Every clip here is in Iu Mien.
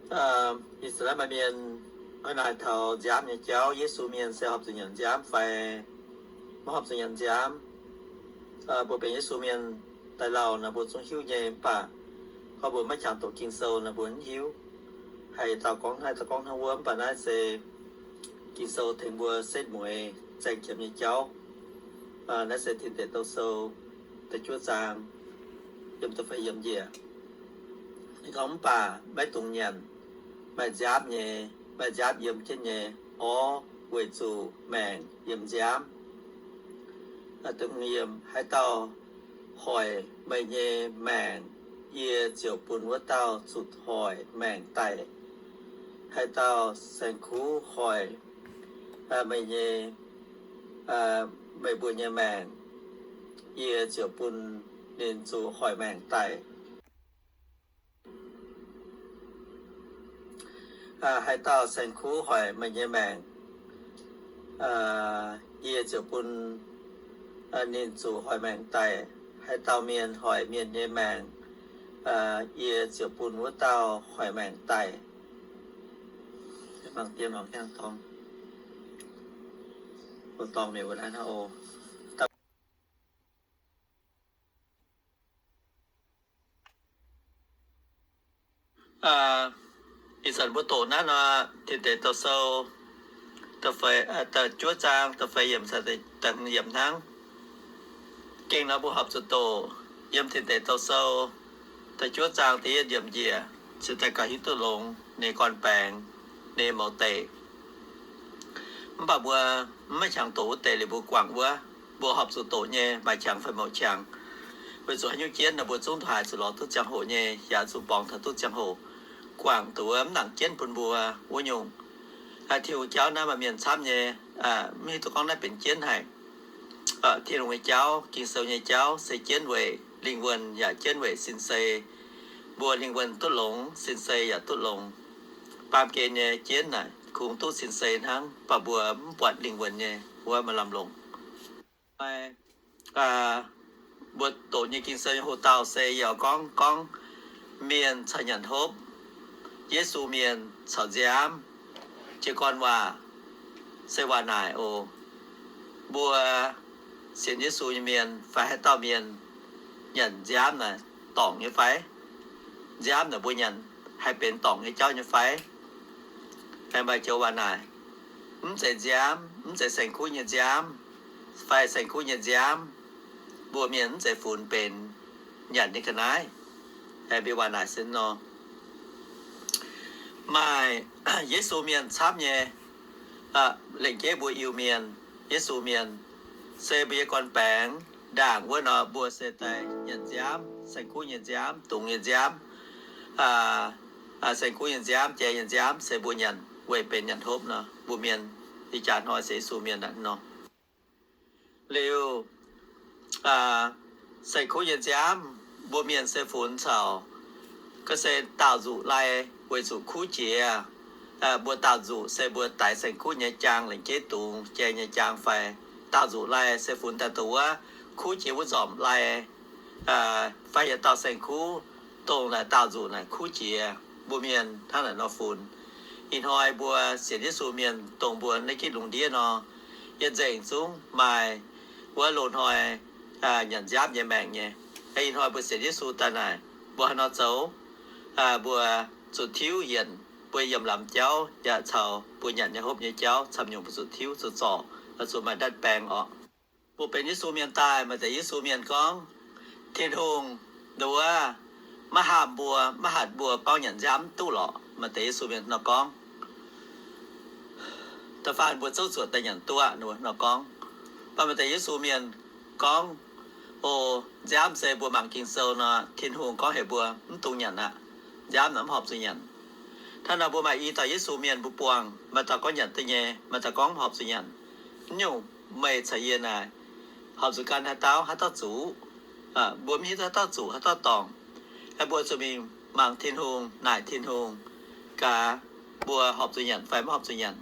Ih zanc naaiv maaih mienh oix naaic taux nziaamv nyei jauv, Yesu mienh se horpc zuqc nyanc nziaamv fai maiv horpc zuqc nyanc nziaamv. Mbuo benx Yesu mienh daaih lauh nor mbuo zungv hiuv nyei, mv baac gorngv mbuo maiv qangx doqc Ging-Sou nor mbuo mv hiuv. Haaix dauh gorngv naaiv, dauh gorngv hnangv wuov, mv baac naaiv se Ging-Sou tengx mbuo setv mueiz zaeng qiemx nyei jauv. Naaiv se Tin Deic Douh Sou da'juov zaang, yiem da'feix yiemc njiec. Ninh gorngv, mv baac maiv dungx nyanc maaih nziaamv nyei, maaih nziaamv yiem jienv nyei orv, weic zuqc maengc yiem nziaamv. Haaix dauh hoic meih nyei maengc, yie ziouc bun wuov dauh zuqc hoic maengc daic. Haaix dauh saeng-kuv hoic meih nyei, meih mbuo nyei maengc, yie ziouc bun ninh zuqc hoic maengc daic. Haaix dauh saeng-kuv hoic meih nyei maengc, yie ziouc bun ninh zuqc hoic maengc daic. Haaix dauh mienh hoic mienh nyei maengc, yie ziouc bun wuov dauh hoic maengc daic. Mangc dien mangc gaengh dorng, mbuo dorng mienh wuov naaiv nor oc. Ih zanc mbuo doqc naaiv nor, Tin Deic Douh Sou da'juov zaang da'feix yiemc caux da'hmz yiemc hnangv. Gengh nor mbuo horpc zuqc doqc yiem Tin Deic Douh Sou da'juov zaang da'yietv yiemc njiec, cingx daaih gauh hiuv duqv longx ninh gorn-baengx, ninh mouz deic. Mv baac mbuo maiv qangx doqc wuov deix liuz mbuo guangc wuov, mbuo horpc zuqc doqc nyei maaih qangx fai mouc qangx. Weic zuqc haaix nyungc jienv nor mbuo zungv haiz zuqc lorz duqv ziangh hoc nyei, yaac zuqc borngz taux duqv ziangh hoc. Guangc dongh wuov mv nangc jienv bun mbuo wuov nyungc. Tin-Hungh jauv naaiv maaih mienh camv nyei, mv hiuv duqv gorngv naaiv benx jienv haic. Tin-Hungh nyei jauv, Ging-Sou nyei jauv se jienv weic lingh wuonh yaac jienv weic sin-sei. Mbuo lingh wuonh duqv longx, sin-sei yaac duqv longx. Baamh gen nyei jienv naaic kungx duqv sin-sei hnangv, mv baac mbuo mv buatc lingh wuonh nyei wuov maaih lamh longc. Mbuo doqc nyei Ging-Sou nyei hoc-dauh se yaac gorngv, gorngv mienh caux nyanc hopv, Yesu mienh caux nziaamv. Jiez gorn waac se waac naaic oc. Mbuo sienx Yesu nyei mienh fai haaix dauh mienh nyanc nziaamv naaic dorngc nyei fai? Nziaamv naaic mbuo nyanc haih benx dorngc nyei jauv nyei fai? Aengx maaih joux waac naaic, mv zeiz nziaamv, mv zeiz saeng-kuv nyei nziaamv, fai saeng-kuv nyei nziaamv, mbuo mienh mv zeiz funx benx nyanc nyei ga'naaiv. Aengx mbuo waac naaic se nor, maaih Yesu mienh camv nyei, lengc jeiv mbuo Iu-Mienh, Yesu mienh, se mbuo nyei gorn-baengx ndaangc wuov nor, mbuo se daaih nyanc nziaamv, saeng-kuv nyei nziaamv, dungz nyei nziaamv, saeng-kuv nyei nziaamv, jai nyei nziaamv, se mbuo nyanc weic benx nyanc hopv nor. Mbuo mienh ih jaax hnoi se Yesu mienh nor. Liuz, saeng-kuv nyei nziaamv mbuo mienh se funx caux, ga'se daauh nzuqc lai weic zuqc kuv jiex. Mbuo daauh nzuqc se mbuo daix saeng-kuv nyei jaang, lengc jeiv dungz jai nyei jaang fai daauh nzuqc lai se funx daaih dongh wuov kuv jiex wuov nzormc lai, fai yietc dauh saeng-kuv dongh naaic daauh nzuqc naaic kuv jiex. Mbuo mienh hnangv naaic nor funx. Ih hnoi mbuo sienx Yesu mienh dongh mbuo naaiv gitv lungh ndiev nor, yie nzengc zungv maaih wuov loz-hnoi nyanc nziaamv nyei maengc nyei. Ih hnoi mbuo sienx Yesu daaih naaic, mbuo haaix nor zoux? Mbuo zuqc tiuv yienc mbuo yiem lamz jauv yaac caux mbuo nyanc nyei hopv nyei jauv camv nyungc mbuo zuqc tiuv zuqc zorc, zuqc maaih ndatv baeng orqc. Mbuo benx Yesu mienh daaih, maaih deix Yesu mienh gorngv, Tin-Hungh nduov maiv haamh mbuo, maiv hatc mbuo gorngv nyanc nziaamv mv duqv lorqc. Maaih deix Yesu mienh nor gorngv, da'faanh mbuo zouv zuoqc daaih nyanc duqv nor gorngv. Mv baac maaih deix Yesu mienh gorngv, o, nziaamv se mbuo mangc Ging-Sou nor, Tin-Hungh gorngv heuc mbuo mv dungx nyanc aqv. Nziaamv naaic mv horpc zuqc nyanc. Hnangv nor mbuo maaih i dauh Yesu mienh mbuo buangh, maaih dauh gorngv nyanc duqv nyei, maaih dauh gorngv mv horpc zuqc nyanc. Mv nyungc meih caux yie naaic, horpc zuqc gan haaix dauh, haaix dauh zuqc? Mbuo mv hiuv duqv haaix dauh zuqc, haaix dauh dorngc. Aeqv, mbuo zuqc mingh mangc Tin-Hungh, naaic Tin-Hungh gaax mbuo horpc zuqc nyanc fai mv horpc zuqc nyanc.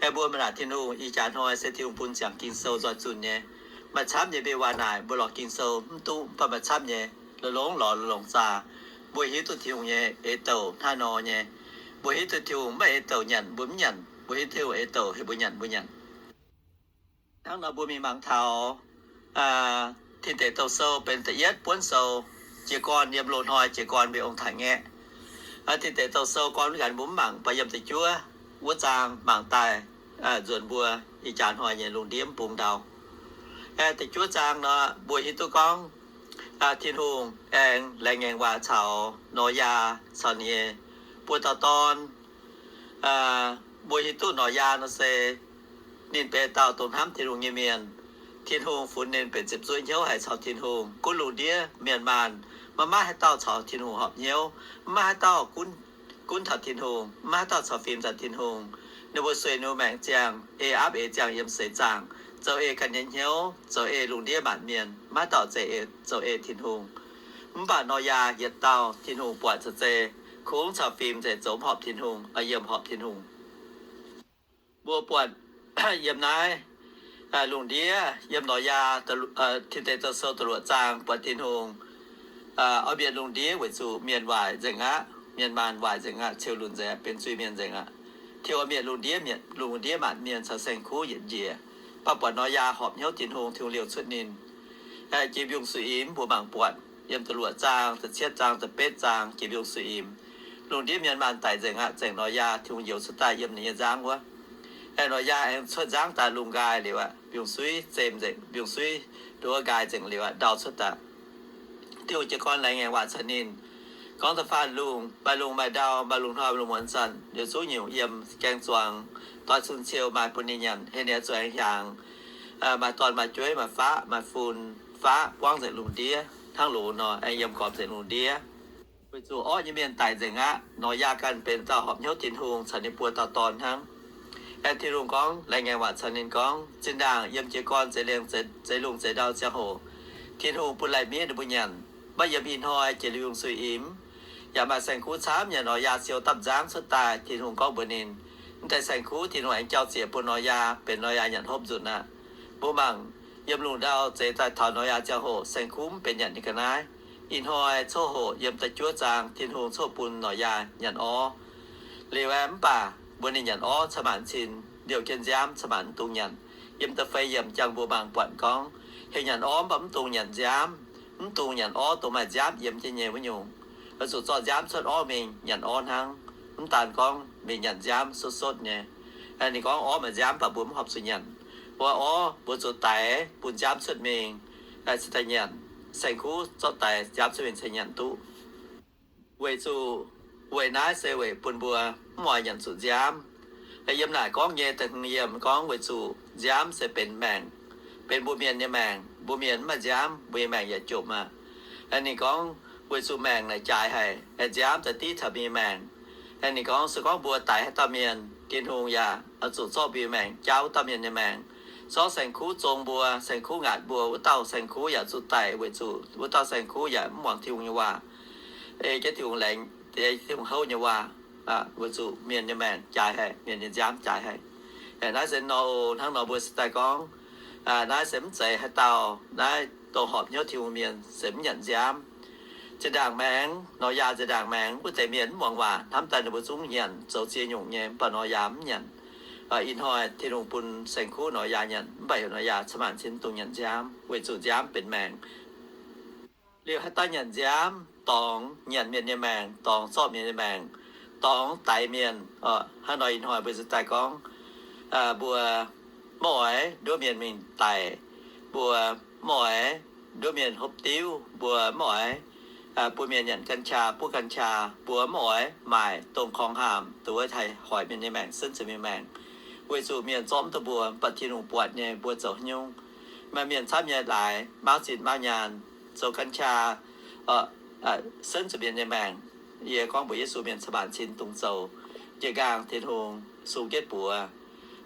Aeqv, mbuo maaih naaic Tin-Hungh ih jaax hnoi se Tin-Hungh bun ziangx Ging-Sou nzoih zunh nyei. Maaih camv nyei mbuo waac naaic mbuo lorz Ging-Sou mv duqv, mv baac maaih camv nyei longx-longx lorz longx-longx zaah. Mbuo hiuv duqv Tin-Hungh nyei eix douc hnangv nor nyei. Mbuo hiuv duqv Tin-Hungh maiv eix douc nyanc mbuo mv nyanc, mbuo hiuv Tin-Hungh eix douc heuc mbuo nyanc mbuo nyanc. Hnangv nor mbuo mingh mangc taux Tin Deic Douh Sou benx da'yietv buonv sou, jiez gorn yiem loz-hnoi jiez gorn mbuo ong-taaix-ngaeqv. Tin Deic Douh Sou gorngv ganh mbuo mv mangc, baac yiem da'juov wuov zaang mangc daaih, nzuonx mbuo ih jaax hnoi nyei lungh ndiev mv bung ndau. Da'juov zaang nor mbuo hiuv duqv gorngv Tin-Hungh aengx laengz ngaengc waac caux Noyaa caux ninh nyei buo dauh dorn. Mbuo hiuv duqv Noyaa nor se ninh benx dauh dongh hnamv Tin-Hungh nyei mienh. Tin-Hungh funx ninh benx ziepc zuoqv hnyouv haic caux Tin-Hungh. Gunv lungh ndiev mienh maanh, maiv maaih haaix dauh caux Tin-Hungh horpc hnyouv, maiv maaih haaix dauh gunv, gunv taux Tin-Hungh, maiv maaih haaix dauh caux fim taux Tin-Hungh. Ninh mbuo sueih ninh mbuo maengc ziangh, ei aapv eix ziangh yiem seix zaangc, zoux ei ganh nyei hnyouv, zoux ei lungh ndiev maanc mienh, maiv maaih dauh zoux ei, zoux ei Tin-Hungh. Mv baac Noyaa yietc dauh Tin-Hungh buatc caux zeiz kungx caux fim nzengc, zoux mv horpc Tin-Hungh, yiem horpc Tin-Hungh. Mbuo buatc yiem naaiv lungh ndiev, yiem Noyaa, Tin Deic Douh Sou da'luoqc zaang buatc Tin-Hungh oix mietc lungh ndiev weic zuqc mienh waaic nzengc aqv, mienh maanh waaic nzengc aqv, ceux lunc nzengc aqv, benx zuiz-mienh nzengc aqv. Tin-Hungh oix mietc lungh ndiev, mietc lungh ndiev maanc mienh caux saeng-kuv yietc njiec. Mv baac buatc Noyaa horpc hnyouv Tin-Hungh, Tin-Hungh liouh cuotv ninh. Jiex mbiungc-suiv-imx mbuo mangc buatc yiem da'luoqc zaang, da'cietv zaang, da'betv zaang, jiex mbiungc-suiv-imx. Lungh ndiev mienh maanh daic nzengc aqv, zengc Noyaa, Tin-Hungh youz cuotv daaih yiem ninh nyei nzangv wuov. Aengx Noyaa aengx cuotv nzangv daaih lungh nqaai liuz aqv, mbiungc-suiv zem nzengc, mbiungc-suiv nduov nqaai nzengc liuz aqv, ndau cuotv daaih. Tin-Hungh jiez gorn laengz ngaengc waac caux ninh, gorngv da'faanh lungh, maaih lungh maaih ndau, maaih lungh hnoi, maaih lungh muonz zanc, liuz zungv nyungc yiem gaeng-zuangx doix cun ciou maaih bun ninh nyanc, heh ninh zuqc aengx hiaangx, maaih dorn maaih jueiv, maaih faqv maaih fun, faqv buangv nzengc lungh ndiev hnangv loz nor, aengx yiem gormx nzengc lungh ndiev. Weic zuqc orqv nyei mienh daic nzengc aqv. Noyaa ganh benx dauh horpc hnyouv Tin-Hungh caux ninh buo dauh dorn hnangv. Aengx Tin-Hungh gorngv, laengz ngaengc waac caux ninh gorngv, zinh ndaangc yiem jiez gorn zeix liangx, zeix lungh zeix ndau ziangh hoc, Tin-Hungh bun lai-miev ninh mbuo nyanc. Maiv yiem ih hnoi jiex liuz yungh suiv-imx, yaac maaih saeng-kuv camv nyanc Noyaa siou dapv nzangv cuotv daaih. Tin-Hungh gorngv mbuox ninh, mv deix saeng-kuv Tin-Hungh aengx jauv zieqc bun Noyaa, benx Noyaa nyanc hopv nzunc aqv. Mbuo mangc, yiem lungh ndau zeix daaih taux Noyaa ziangh hoc, saeng-kuv mv benx nyanc nyei ga'naaiv. Ih hnoi coqv hoqc yiem da'juov zaang, Tin-Hungh coqv bun Noyaa nyanc orv. Liuz aeqv, mv baac mbuox ninh nyanc orv ca'maanc cin, liouh jienv nziaamv ca'maanc mv dungx nyanc. Yiem da'feix yiemc jangx mbuo mangc buatc gorngv, heuc nyanc orv mv baac mv dungx nyanc nziaamv, mv dungx nyanc orv dongh maaih nziaamv yiem jienv nyei wuov nyungc. Oix zuqc zorqv nziaamv cuotv orv mingh nyanc orv hnangv. Mv daan gorngv mingh nyanc nziaamv sotv-sotv nyei. Ninh gorngv orv maaih nziaamv, mv baac mbuo mv horpc zuqc nyanc. Wuov orv mbuo zuqc daix bun nziaamv cuotv mingh, cingx daaih nyanc. Saeng-kuv zorqv daix nziaamv cuotv mingh cingx nyanc duqv. Weic zuqc, weic naaiv se weic bun mbuo mv oix nyanc zuqc nziaamv. Yiem naaic gorngv nyei da'hmz yiemc gorngv weic zuqc nziaamv se benx maengc, benx mbuo mienh nyei maengc. Mbuo mienh mv maaih nziaamv, mbuo nyei maengc yaac jomc aqv. Ninh gorngv weic zuqc maengc naaic jaaix haic, nziaamv da'div taux mbuo nyei maengc. Ninh gorngv se gorngv mbuo daix haaix dauh mienh, Tin-Hungh yaac oix zuqc zorqv mbuo nyei maengc jaauv wuov dauh mienh nyei maengc. Zorqv saeng-kuv zong mbuo, saeng-kuv ngaatc mbuo, wuov dauh saeng-kuv yaac zuqc daic weic zuqc wuov dauh saeng-kuv yaac mv muangx Tin-Hungh nyei waac, ei jienv Tin-Hungh laengz, ei Tin-Hungh houv nyei waac, weic zuqc mienh nyei maengc jaaix haic, mienh nyei nziaamv jaaix haic. Naaiv se nor oc. Hnangv nor mbuo se daaih gorngv, naaiv se mv zeiz haaix dauh, naaiv dongh horpc hnyouv Tin-Hungh mienh se mv nyanc nziaamv. Zinh ndaangc maengx, Noyaa zinh ndaangc maengx, wuov deix mienh mv muangx waac, hnamv daaih ninh mbuo zungv nyanc zoux ziex nyungc nyei, mv baac Noyaa mv nyanc. Ih hnoi Tin-Hungh bun saeng-kuv Noyaa nyanc, mv baac heuc Noyaa ca'maanc cin mv dungx nyanc nziaamv, weic zuqc nziaamv benx maengc. Liuz haaix dauh nyanc nziaamv, dorngx nyanc mienh nyei maengc, dorngx zorqv mienh nyei maengc, dorngx daix mienh. Hnangv nor ih hnoi mbuo se daaih gorngv, mbuo mv oix nduov mienh mingh daic, mbuo mv oix nduov mienh hopv diuv, mbuo mv oix bun mienh nyanc กัญชา, buov กัญชา, mbuo mv oix maaic dongh korngx haamc dongh wuov haih hoic mienh nyei maengc, senv zuqc mienh maengc. Weic zuqc mienh zorqv mv duqv mbuo, mv baac Tin-Hungh buatc nyei mbuo zoux haaix nyungc. Maaih mienh camv nyei laaix mauv zinh mauv nyaanh zoux กัญชา, senv zuqc mienh nyei maengc. Yie gorngv mbuox Yesu mienh ca'maanc cin dungx zoux. Njiec nqaang Tin-Hungh sung jienv buoz,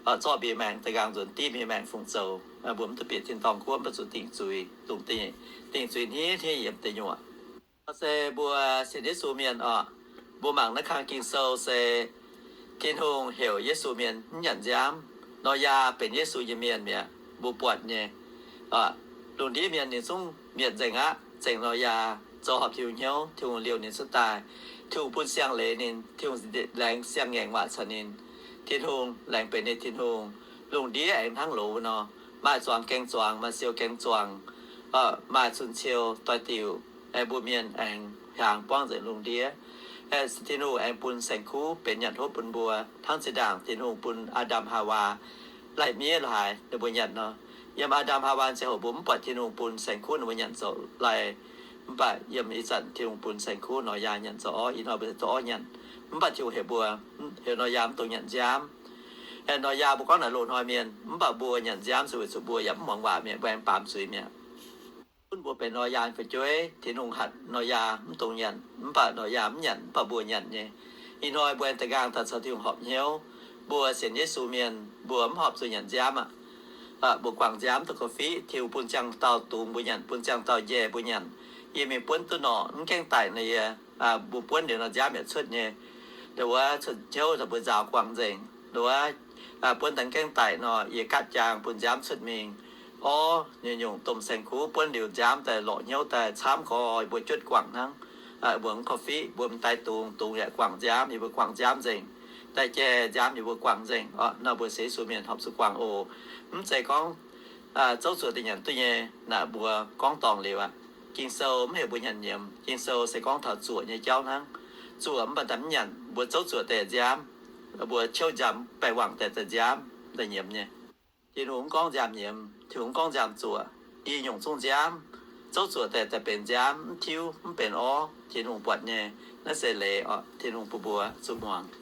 zorqv mbuo nyei maengc, da'nqaang nzuonx div mbuo nyei maengc fungc zoux. Mbuo mv duqv bieqc tin-dorngh guoqv, mv baac zuqc dingc zuiz, dingc zuiz hniev hniev yiem deic nyuoqc. Se mbuo sienx Yesu mienh oc, mbuo mangc naaiv kang Ging-Sou se Tin-Hungh heuc Yesu mienh mv nyanc nziaamv. Noyaa benx Yesu nyei mienh mi'aqv, mbuo buatc nyei. Lungh ndiev mienh ninh zungv mietc nzengc aqv, zengc Noyaa. Zoux horpc Tin-Hungh hnyouv, Tin-Hungh liouh ninh cuotv daaih. Tin-Hungh bun siang-leiz ninh, Tin-Hungh laengz siang-ngaengc waac caux ninh. Tin-Hungh laengz benx ninh Tin-Hungh. Lungh ndiev aengx hnangv loz nor, maaih zuangx gaeng zuangx, maaih siou gaeng zuangx, maaih cun-ciou doix-diuc, aengx mbuo mienh aengx hiaangx buangv nzengc lungh ndiev. Tin-Hungh aengx bun saeng-kuv benx nyanc hopv bun mbuo, hnangv zinh ndaangc Tin-Hungh bun Aa^ndam Haawaa lai-miev lorz haaix ninh mbuo nyanc nor. Yiem Aa^ndam Haawaa ziangh hoc mbuo mv buatc Tin-Hungh bun saeng-kuv ninh mbuo nyanc zoux lai, mv baac yiem ih zanc Tin-Hungh bun saeng-kuv Noyaa nyanc zoux orv, ih hnoi mbuo zoux orv nyanc. Mv baac Tin-Hungh heuc mbuo, heuc Noyaa mv dungx nyanc nziaamv. Aengx Noyaa mbuo gorngv naaic loz-hnoi mienh, mv baac mbuo nyanc nziaamv se weic zuqc mbuo yaac mv muangx waac mi'aqv, mbuo aengx baamz zuiz mi'aqv. Gunv mbuo benx Noyaa nyei fu'jueiv, Tin-Hungh hatc Noyaa mv dungx nyanc, mv baac Noyaa mv nyanc, mv baac mbuo nyanc nyei. Ih hnoi mbuo aengx da'nqaang daaih caux Tin-Hungh horpc hnyouv. Mbuo sienx Yesu mienh, mbuo mv horpc zuqc nyanc nziaamv aqv. Mbuo guangc nziaamv duqv korv-fiqv, Tin-Hungh bun ziangh dauh dungz mbuo nyanc, bun ziangh dauh njaih mbuo nyanc. Yie mingh buonv duqv norqc, mv gaengh daic nor yie, mbuo buonv liuz nor nziaamv yaac cuotv nyei. Ndau wuov cuotv hnyouv daaih mbuo nzaaux guangc nzengc. Ndau wuov buonv daaih mv gaengh daic nor, yie gaatv jaang bun nziaamv cuotv mingh. Orv nyungc-nyungc domh saeng-kuv buonv liuz nziaamv daaih lorqc hnyouv daaih camv gorx, mbuo juotv guangc hnangv. Mbuo mv korv-fiqv, mbuo m'daaih dungz, dungz yaac guangc nziaamv, yie mbuo guangc nziaamv nzengc. Daaih jai nziaamv yie mbuo guangc nzengc. Nor mbuo sienx Yesu mienh horpc zuqc guangc oc. Mv zeiz gorngv zouv zuoqc deix nyanc duqv nyei. Naaic mbuo gorngv dorngc liuz aqv. Ging-Sou mv heuc mbuo nyanc nyiemz. Ging-Sou se gorngv taux zuoqc nyei jauv hnangv. Zuoqc mv baac daaih mv nyanc. Mbuo zouv zuoqc deix nziaamv, mbuo ciouv nziaamv baengh wangc daaih daaih nziaamv, daaih nyiemz nyei. Tin-Hungh mv gorngv nziaamv nyiemz, Tin-Hungh mv gorngv nziaamv zuoqc. I nyungc zungv nziaamv, zouv zuoqc daaih daaih benx nziaamv, mv tiuv, mv benx orv, Tin-Hungh buatc nyei. Naaiv se leiz oc. Tin-Hungh bun mbuo zuqc muangx.